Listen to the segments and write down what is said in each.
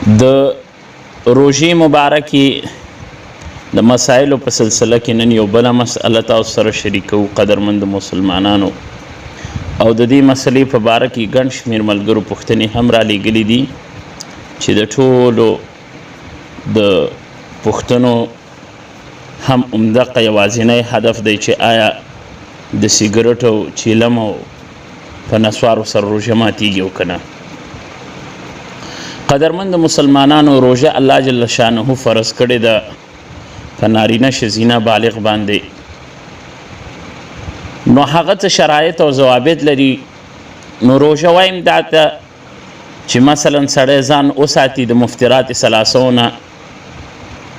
د روژې مبارکې د مسایلو په سلسله کې نن یو بله مسئله تاسو سره شریکوو قدرمند مسلمانانو، او د دې مسئلې په باره کې ګڼ شمېر ملګرو پوښتنې هم رالیږلې دي چې د ټولو د پوښتنو هم همدغه یوازینی هدف دی چې آیا د سیګرټ او چیلم او په نسوارو سره روژه ماتیږي او که نه. قدرمند مسلمانانو، روژه الله جل شانه فرض کړې ده په نارینه ښځینه بالغ باندې، نو هغه څه شرایط او ضوابط لري. نو روژه وایم دا ته چې مثلا سړی ځان وساتي د مفترات ثلاثو نه،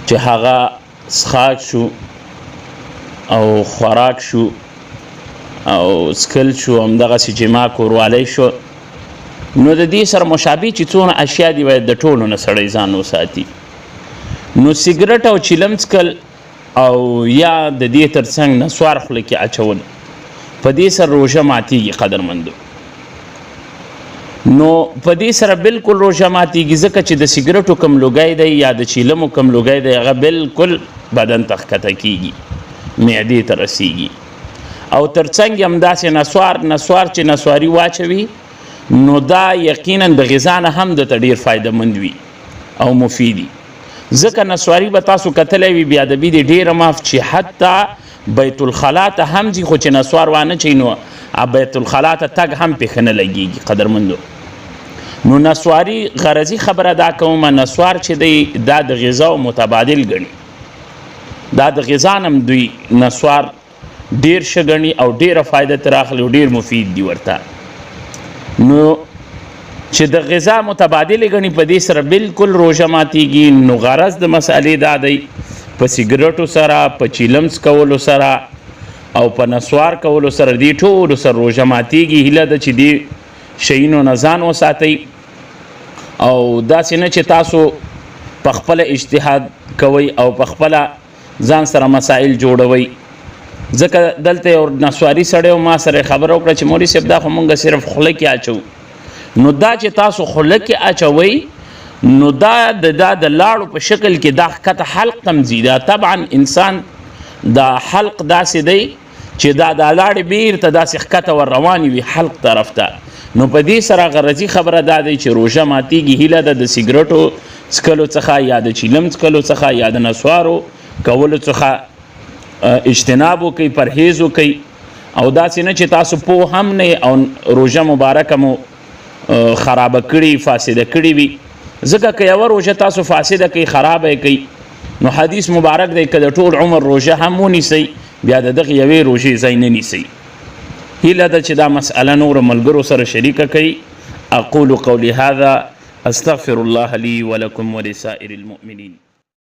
چې هغه څښاک شو او خوراک شو او څکل شو، همدغسې جماع کوروالی شو. نو د دې سره مشابه چې څونه اشیا دي باید د ټولو نه سړی ځان وساتي. نو سیګرټ او چیلم څکل او یا د دې ترڅنګ نسوار خوله کې اچول، په دې سره روژه ماتیږي قدرمندو. نو په دې سره بالکل روژه ماتیږي، ځکه چې د سیګرټو کوم لوګی دی یا د چیلمو کوم لوګی دی هغه بالکل بدن ته ښکته کیږي، معدې ته رسیږي. او ترڅنګ یې همداسې نسوار چې نسواري واچوي نو دا یقینا د غذا نه هم دته ډېر فایده مند وي او مفیدي، ځکه نسواري به تاسو کتلی وي بې ادبي دې ډېره معاف چې حتی بیت الخلا ته هم ځي، خو چې نسوار وانه چوي نو بیت الخلا ته تګ هم پې ښه نه لګېږي قدرمندو. نو نسواري غرضي خبره دا کومه، نسوار چې دی دا د غذا او متبادل ګڼي، دا د غذا نه هم دوی نسوار ډېر ښه ګڼي او ډېره فایده ترې اخلي او ډېر مفید دي ورته. نو چې د غذا متبادل ګڼي په دې سره بالکل روژه ماتیږي. نو غرض د مسئلې دا دی په سیګرټو سره، په چیلم څکولو سره او په نسوار کولو سره دې ټولو سره روژه ماتیږي. هیله ده چې دې شیینو نه ځان وساتئ، او داسې نه چې تاسو په خپله اجتهاد کوئ او په خپله ځان سره مسائل جوړوئ. ځکه دلته یو نسواري سړی و، ما سره یې خبره وکړه چې مولوي صاحب دا خو مونږ صرف خوله کې اچوو. نو دا چې تاسو خوله کې اچوئ نو دا د لاړو په شکل کې دا ښکته حلق ته هم ځي. دا طبعا انسان دا حلق داسې دی چې دا د لاړې بیرته داسې ښکته ور روانې وي حلق طرف ته. نو په دې سره غرضي خبره دا دی چې روژه ماتیږي. هیله ده د سیګرټو څکلو څخه یا د چیلم څکلو څخه یا د نسوارو کولو څخه اجتناب وکئ، پرهیز وکئ، او داسې نه چې تاسو پوه هم نه او روژه مبارکه مو خرابه کړي فاسده کړي وي. ځکه که یوه روژه تاسو فاسده کړئ، خرابه یې کړئ، نو حدیث مبارک دی که د ټول عمر روژه هم ونیسئ بیا د دغې یوې روژې ځای نه نیسئ. هیله ده چې دا مسئله نورو ملګرو سره شریکه کړئ. اقول قولي هذا استغفر الله لي ولكم ولسائر المؤمنين.